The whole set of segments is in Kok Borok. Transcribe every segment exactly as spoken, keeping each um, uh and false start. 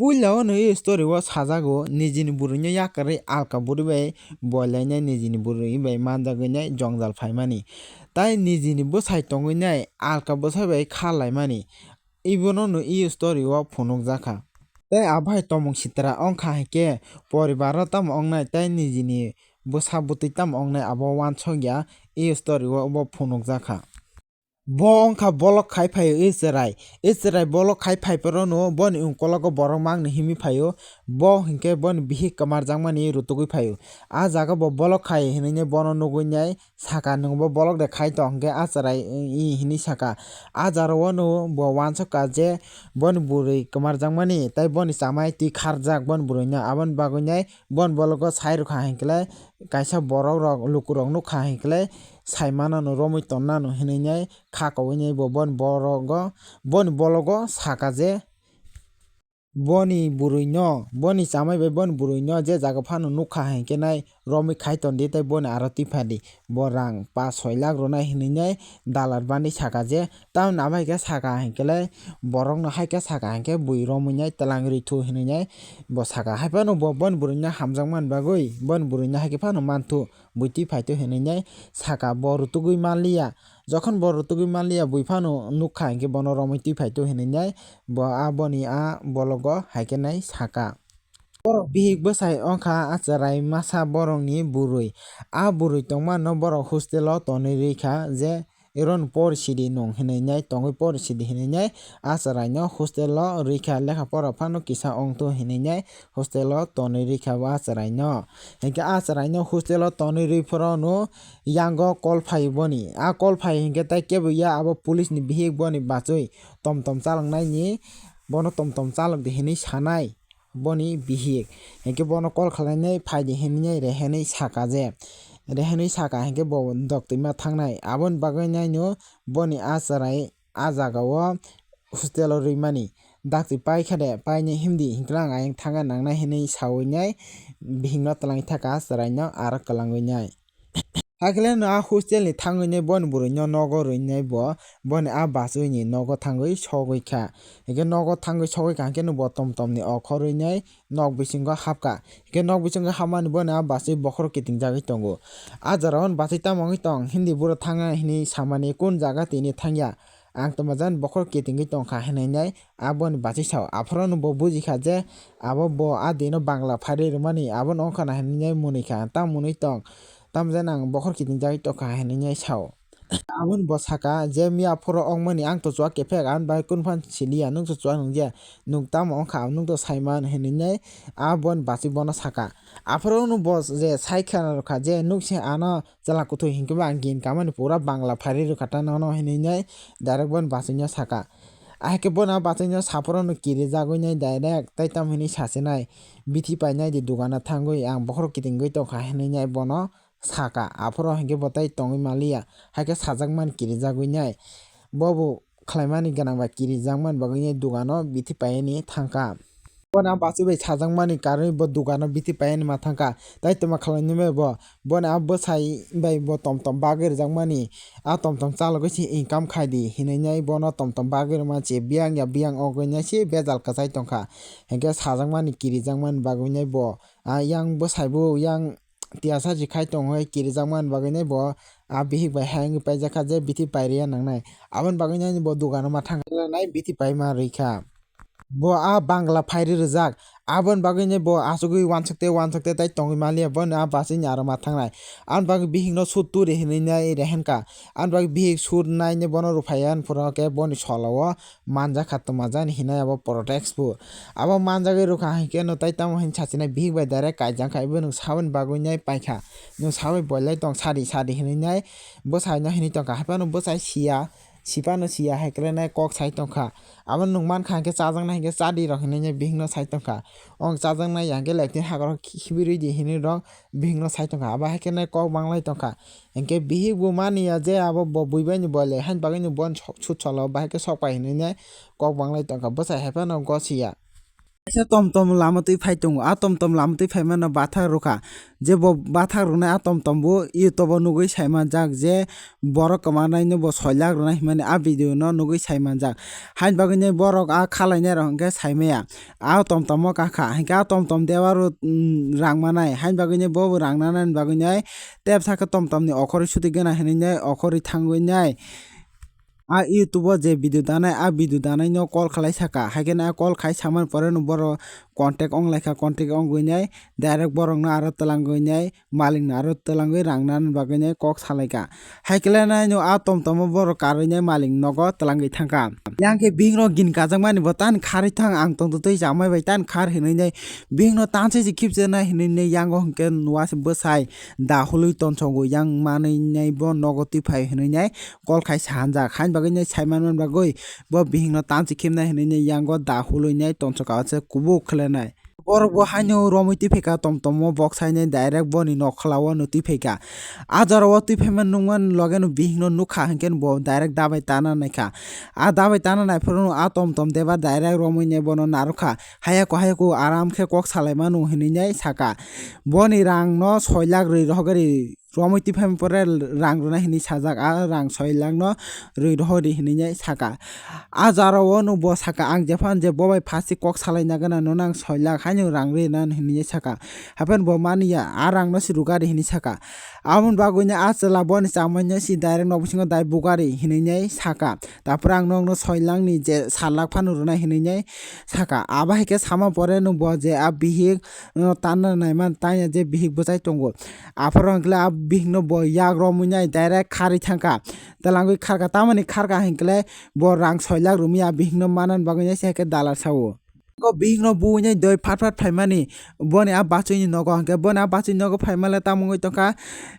Puila o nw e story o sajago, nijini bwrwino yakarwi alka bwrwi bai boilainai, nijini bwrwi bai manjagwinai jwngjal phaimani. Tai nijini bwsai tongwinai alka bwsai bai kha laimani. Ibono nw e story o phunukjakha. Tai abo hai tomung sitra wngkha hinkhe poribaro tamo wngnai tai nijini bwsa bwtwi tamo wngnai abo uansukya e story o bo phunukjakha. Bo wngkha bolok khai phaio e chwrai. E chwrai bolok khai phaiphuru no boni ukologo borok mangni himwi phaio. Bo hinkhe boni bihik kwmarjakmani rutugwi phaio. A jaga bo bolok khai hinwi bono nugwi nai saka, nwng bo bolok de khai tong hinkhe a chwrai i hinwi saka. A jaro o no bo uansukha je boni bwrwi kwmarjakmani tei boni chamai twi kharjak boni bwrwino, aboni bagwi nai boni bologo sai rwkha hinkhe kaisa borok rok lukurok nukha hinkhe sai manano romwi tonnano hinwi nai kha kowinai bo boni borogo, boni bologo saka je boni bwrwino, boni chamai bai boni bwrwino je jaga phano nukha hinkhe nai romwi khai tondi tei boni aro twi phadi, bo rang pash soi lakh rwnai hinwi nai dalar bani saka je. Tamoni abo hai khe saka hinkhe lai borokno hai khe saka hinkhe bui romwi nai twlang rwi thu hinwi nai bo saka. Hai phano bo boni bwrwino hamjakmani bagwi boni bwrwino hai khe phano manthu, bui twi phai thu hinwi nai saka. Bo rutugwi manliya, jokhon bo rutugwi manliya bui phano nukha hinkhe bono romwi twi phai thu hinwi nai bo a boni a bologo hai khe nai saka. Borok bihik bwsai wngkha a chwrai masa borokni bwrwi. A bwrwi tongmano borok hostel o tonwi rwkha je, Eron por sidi nung hinwi nai tongwi por sidi hinwi nai a chwraino hostel o rwikha, lekha pora phano kisa wngthu hinwi nai hostel o tonwi rwikha bo a chwraino. Hinkhe a chwraino hostel o tonwi rwi phuru no yango call phai boni. A call phai hinkhe tai kebo ya abo police ni bihik boni bachwi tom tom chaloknaini, bono tom tom chalok di hinwi sanai. Boni bihik. Hinkhe bono call khlainai phaidi hinwi rehenwi saka je. Rehenwi saka hinkhe bo doktwima thangnai. Aboni bagwi naino boni a chwrai a jagao hostel o rwimani. Daktwi paikha de, painai himdi hinkhe ang ayang thangna nangnai hinwi sawi nai bihikno twlangwi thaka chwraino aro kwlangwi nai. Hakhe le no a hostel ni thangwi nai boni bwrwi no nogo rwi nai bo, boni a bachwi ni nogo thangwi sogwi kha. Hinkhe nogo thangwi sogwi kha hinkhe no bo tom tom ni okhorwi nai nok bisingo hapkha. Hinkhe nok bisingo hapmani boni a bachwi bokhorok kiting jagwi tongo. A jora o bachwi tamo wngwi tong, hindi buro thangna hinwi samani kun jaga tini thangya. Ang tongma jani bokhorok kitingwi tongkha hinwi nai aboni bachwi sao. Aphuru no bo bujikha je abo bo a dino bangla phairwi rwmani, abono wngkha na hinwi nai mwnwi kha, tamo mwnwi tong. Tamo jani ang bokhorok kiting jagwi tongkha hinwi nai sao. Aboni bo saka je miya phuru wngmani ang to chuak kephek, aboni bagwi kunu phano siliya, nwng to chuak nungya, nwng tamo wngkha, nwng to saiman hinwi nai aboni bachwi bono saka. Aphuru no bo je sai khna rwkha je nwng se ano chwla kwthwi hinkhe bo ang gini kamani pura bangla phairwi rwkha ta nono hinwi nai direct boni bachwino saka. Ahai khe bono bachwino saphuru no kirijagwi nai direct tai tamo hinwi sachinai, bithi painai di dugano thangwi ang bokhorok kitingwi tongkha hinwi nai bono saka. Aphuru hinkhe bo tai tongwi manliya, hai khe sajakmani kirijagwi nai. Bobo khlaimani gwnang bai kirijakmani bagwi nai dugano bithi paiyani thangkha. Bono a bachwi bai sajakmani karwi bo dugano bithi paiyani ma thangkha. Tai tongma khlainwi bai bo, bono a bwsai bai bo tom tom bagwi rwjakmani, a tom tom chalogwi se income khai di hinwi nai bono tom tom bagwi rwma se biyang ya biyang ogwi nai se bejal kwchai tongkha. Hinkhe sajakmani kirijakmani bagwi nai bo a yang bwsai bo yang tiyasa se khai tongwi kirijakmani bagwi nai bo a bihik bai hayungwi paijakha je bithi pairiya nangnai. Aboni bagwi nai bo dugano ma thangkha nai bithi paima rwikha. Bo a bangla phairwi rwjak, aboni bagwi nai bo achugwi uansukte uansukte tai tongwi manliya, bono a bachwini aro ma thangnai. Aboni bagwi bihikno sut turi hinwi nai rehenkha. Aboni bagwi bihik sut nai nai bono rwphaiya, ani phuru khe boni solo o manjakha twmajani hinai abo protest bo. Abo manjagwi rwkha hinkhe no tai tamo hin sachinai bihik bai direct kaijak kha, ibo nwng saboni bagwi nai paikha. Nwng sabai boilai tong sadi sadi hinwi nai bwsaino hinwi tongkha, haiphano bwsai siya, sipano siya hai khe nai kok sai tongkha. Abo nwng mankha hinkhe chajaknai hinkhe chadi rok hinwi nai bihikno sai tongkha. Ong chajaknai ya hinkhe lekti hakrok khibirwi di hinwi rok bihikno sai tongkha. Abo hai khe nai kok banglai tongkha. Hinkhe bihik bo mani ya je abo bo bui bai ni boile, haini bagwi ni bon sok, sut solo, bahai khe sok pai hinwi nai kok banglai tongkha, bwsai hai phano gosi ya. Kaisa tom tom lama twi phai tongo. A tom tom lama twi phai mano bathak rwkha. Je bo bathak rwnai a tom tom bo YouTube o nugwi sai manjak je borok kwmanaino bo soi lakh rwnai hinmani a video no nugwi sai manjak. Haini bagwino borok a khalainai rok hwnkhe sai maya. A tom tom o kakha. Hinkhe a tom tom debaro, mm, rang manai. Haini bagwino bo rang nanani bagwino tep sakhe tom tom ni okhorwi suti gana hinwi okhorwi thangwi nai. A YouTube o je video danai, a video danai no call khlai saka. Haikhe a call khai samani pore no borok contact ong lai kha, contact ong gwi nai direct borok no aro twlang gwi nai, malik no aro twlang gwi rang nani bagwi nai kok salai kha. Haikhe no a tom tom o borok karwi nai malik nogo twlang gwi thang kha. Yang khe bihik no gin kajak mani bo tani kharwi thang, ang tong twi chamai bai tani khar hinwi nai bihik no tanse se khipsa nai hinwi nai yango hwnkhe nuwa se bwsai da hului tonsongo yang manwi nai bo nogo twi phai hinwi nai. Call khai sa hanjak, haini bagwi nai sai manmani bagwi bo bihikno tansi khimnai hinwi nai yango da hulwi nai tonsokao se kubuk khwlainai. Borok bo haino romwi twi phaikha, tom tomo bok sainai direct boni nokhlao no twi phaikha. A jorao twi phaima nukmani logeno bihikno nukha hinkhe bo direct dabai tana naikha. A dabai tana naiphuru a tom tom deba direct romwi nai bono narwkha. Hayako hayako aram khe kok salai mano hinwi nai saka. Boni rang no soi lakh rwi rohorgwi romwi twi phaima pore rang rwnai hinwi sajak, a rang soi lakh no rwi rohordi hinwi nai saka. A jorao no bo saka, ang jephanu je bo bai phasi kok salai na gana nono ang soi lakh haino rang rwi na hinwi nai saka. Hapheno bo mani ya, a rang no se rwgari hinwi saka. Aboni bagwi no a chwla boni chamai no se direct nok bisingo dai bugari hinwi nai saka. Tapore ang nokno soi lakh ni je sat lakh phano rwnai hinwi nai saka. Abo hai khe sama pore no bo je a bihik no tanna naiman tanya je bihik bwchai tongo. Aphuru hwnkhe a bihikno bo yak romwi nai direct kharwi thangkha. Twlangwi kharkha, tamoni kharkha hinkhe bo rang soi lakh romwi a bihikno manani bagwi nai se hai khe dalar sao. O bihikno buinai doi phat phat phaimani boni a bachwini nogo, hinkhe boni a bachwini nogo phaimale tamo wngwi tongkha,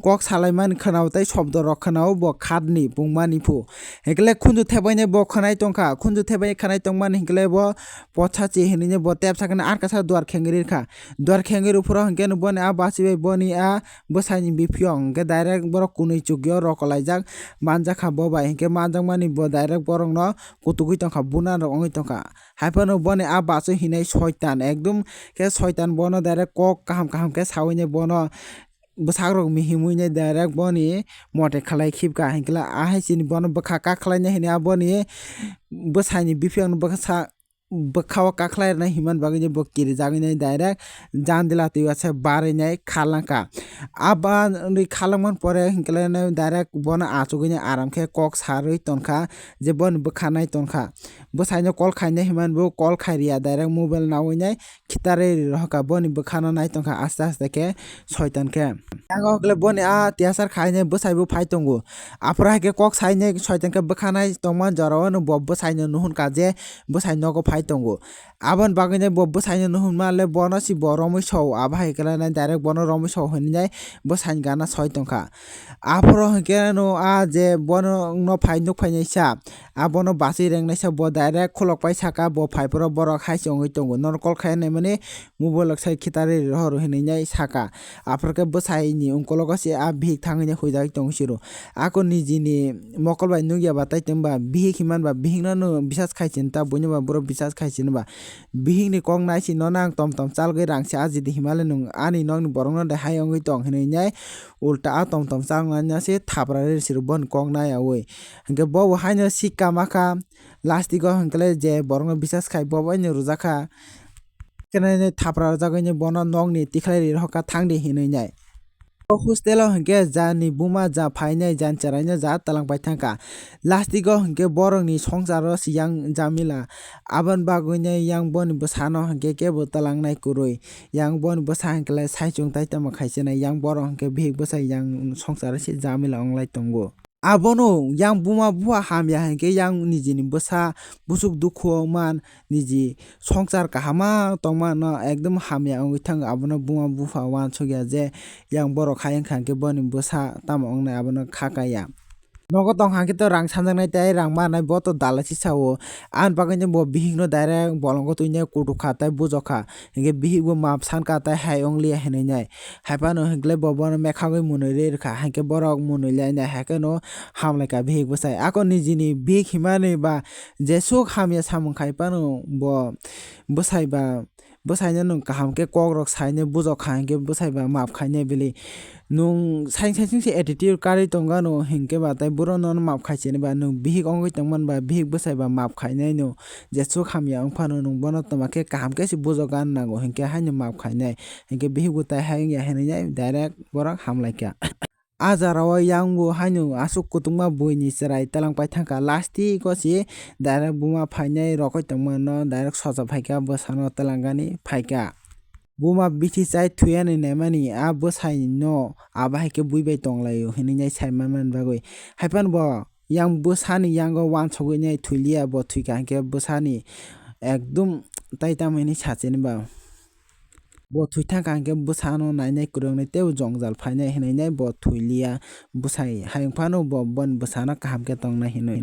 kok salaimani khwnao tei sobdo rok khwnao bo khatni pungmani phu. Hinkhe khunju thebainai bo khwnai tongkha, khunju thebai khwnai tongmani hinkhe bo potsa chi hinwi bo tep sakhe ar kasa duar khengri rwkha. Duar khengwi rw phuru hinkhe no boni a bachwi bai boni a bwsai ni biphiyong hinkhe direct borok kunui chukyo rokolaijak manjakha bo bai hinkhe manjakmani bo direct borokno kutugwi tongkha, buna rok wngwi tongkha. Haiphano boni a bachwi hinai soitan ekdum khe soitan bono direct kok kaham kaham khe sawi nai bono bwsak rok mihimwi nai direct boni mote khlai khibka hinkhe a hai chini bono bwkha kakhlai nai hinwi a boni bwsai ni biphiyong no bwkha sa bwkha o kakhlai rwnai hinmani bagwi bo kirijagwi nai direct jandila twi o se barwi nai kharlangkha. A barwi kharlangmani pore hinkhe direct bono achugwi nai aram khe kok sarwi tonkha je boni bwkha nai tonkha. Bwsai no call khainai hinmani bo call khai riya, direct mobile nawi nai khitarwi ri rohorkha, boni bwkha no nai tonkha aste aste khe soitan khe. Yango hwnkhe boni a tiyasar khainai bwsai bo phai tongo. Aphuru hai khe kok sainai soitan khe bwkha nai tongma jorao no bo bwsai no nuhun kha je bwsai nogo phai tongo. Aboni bagwi nai bo bwsai no nuhun ma le bono si bo romwi sao, abo hai khe nai direct bono romwi sao hinwi nai bwsai ni gana soi tongkha. Aphuru hinkhe no a je bono no phai nuk phai nai sa, abono bachwi reng nai sa bo direct khulok pai saka bo phai phuru borok hai se wngwi tongo, nono call khai nai mani mobile rok sai khitarwi rohor hinwi nai saka. Aphuru khe bwsai ni ungkologo se a bihik thangwi nai huijagwi tongo siro. Ako niji ni mokol bai nukya ba tai tongba bihik hinmani ba bihik no nwng bisas khai chini ta buino ba buro bisas khai chini ba bihik ni kok nai si nono ang tom tom chalgwi rang se ajidi hinmale nwng ani nok ni borok no de hai wngwi tong hinwi nai ulta a tom tom chal nai se thapra ri siro boni kok nai yaui hinkhe bo bo haino sikka makha. Last o hinkhe je borok no bisas khai bo bai no rwjak kha. Khe nai thapra rwjagwi bono nokni tikhlai ri rohorkha thangdi hinwi nai. O hostel o hinkhe jani buma ja phainai, jani chwraino ja twlang pai thangkha. Last o hinkhe borokni songsaro se yang jamila. Aboni bagwino yang boni bwsano hinkhe kebo twlangnai kwrwi. Yang boni bwsa hinkhe saichung tai tamo khaichinai, yang borok hinkhe bihik bwsa yang songsaro se jamila wnglai tongo. Abono yang buma bupha hamya hinkhe yang nijini bwsa buchuk dukhu o man, niji songsar kahama tongma no ekdom hamya wngwi thango. Abono buma bupha uansukya je yang borok hai wngkha hinkhe boni bwsa tamo wngnai abono kha kaiya. Nogo tong hangke to rang sanjaknai tei rang manai bo to dalai si sao. Ani bagwi no bo bihik no direct bolongo twi nai kutuk kha tei bujok kha. Hinkhe bihik bo map san kha tei hai ongliya hinwi nai. Hai phano hinkhe bo bono mekhagwi mwnwi rwi rwkha. Hinkhe borok mwnwi lai nai hai kheno hamlai kha bihik bwsai. Ako nijini bihik himani ba jesuk hamya samung khai phano bo bwsai ba bwsaino nwng kaham khe kokrok sainai bujok kha hinkhe bwsai ba map khainai bili. Nwng saing saising se attitude karwi tongano hinkhe ba tei boro nono map khai chini ba nwng bihik wngwi tongmani ba bihik bwsai ba map khainai no jesuk hamya wng phano nwng bono twma khe kaham khe se bujok gan nango hinkhe haino map khainai. Hinkhe bihik bo tai hai wngya hinwi nai direct borok hamlai kha. A jora o yang bo haino aswk kutungma buini chwrai twlang pai thangkha. Last o si direct buma phainai rokoi tongmano direct sochop phaikha bwsano twlangani phaikha. Buma bithi chai thuyani naimani a bwsai no abo hai khe bui bai tonglaio hinwi nai sai manmani bagwi. Hai phano bo yang bwsani yango wansugwi nai thwiliya bo thwikha hinkhe bwsani ekdum tai tamo hinwi sachini ba. Bo thwi thangkha hinkhe bwsano nainai kwrwngni teibo jwngjal phainai hinwi nai bo thwiliya bwsai. Hayung phano bo boni bwsano kaham khe tongnai hinwi.